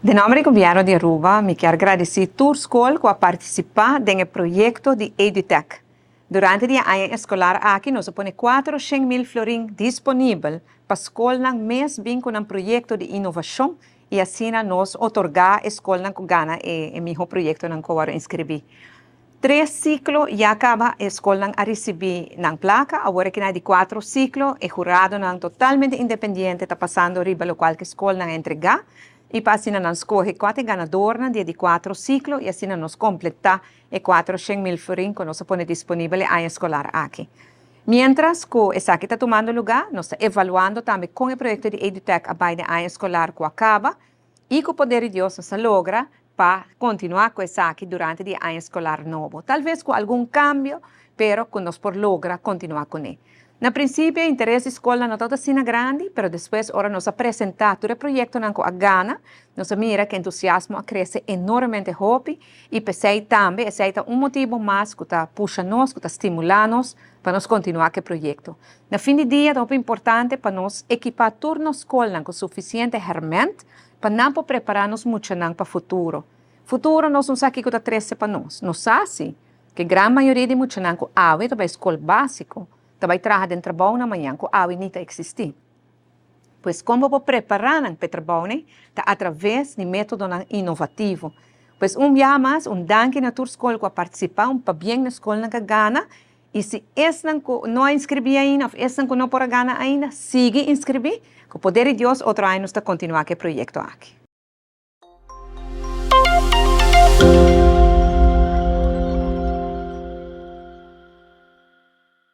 Den nomber di Gobierno di Aruba, mi kier gradici tur scol cu a participa den e proyecto di EduTech. Durante di e aña escolar aki nos a pone 400.000 florin disponibel pa scolnan mes bin cu nan proyecto di innovacion y asina nos otorga e scolnan cu gana e miho proyectonan cu a inscribi. Tres ciclo ya caba e scolnan a ricibi nan placa, awor aki na di cuatro ciclo e huradonan totalmente independiente ta pasando riba locual cu scolnan a entrega y pa asina nan scoge cua ta e ganadornan di e di cuatro ciclo y asina nos completa e 400.000 florin cu nos a pone disponibel e aña escolar aki. Mientras cu esaki ta tumando lugar, nos ta evaluando tambe con e proyecto di EduTech a bay den aña escolar cu a caba y cu poder di Dios nos a logra pa continua cu esaki durante di aña escolar nobo. Tal vez cu algun cambio, pero cu nos por logra continua cune. Na principio, interes di scol no tabata asina grandi, pero despues, ora nos a presenta tur e proyectonan cu a gana, nos a mira cu e entusiasmo a crece enormemente hopi y p'esey tambe, esey ta un motibo mas cu ta pusha nos, cu ta stimula nos pa nos continua cu e proyecto. Na fin di dia, ta importante pa nos ekipa tur nos scol cu suficiente herment pa nan por prepara nos muchanan pa futuro. Futuro nos no sa kico ta trece pa nos. Nos sa cu gran mayoria di muchanan cu awe ta bay scol basico, ta bay traha den trabou na mañan cu awe no ta existi. Pues con por prepara nan pa trabou ta atraves di metodo inovativo. Pues un biaha mas, un danki na tur scol cu a participa, un pabien na scol cu a gana. Y si esnan no a inscribi ainda, of esnan no por a gana ainda, sigui inscribi. Cu poder di Dios, otro aña nos ta continua cu e proyecto aki.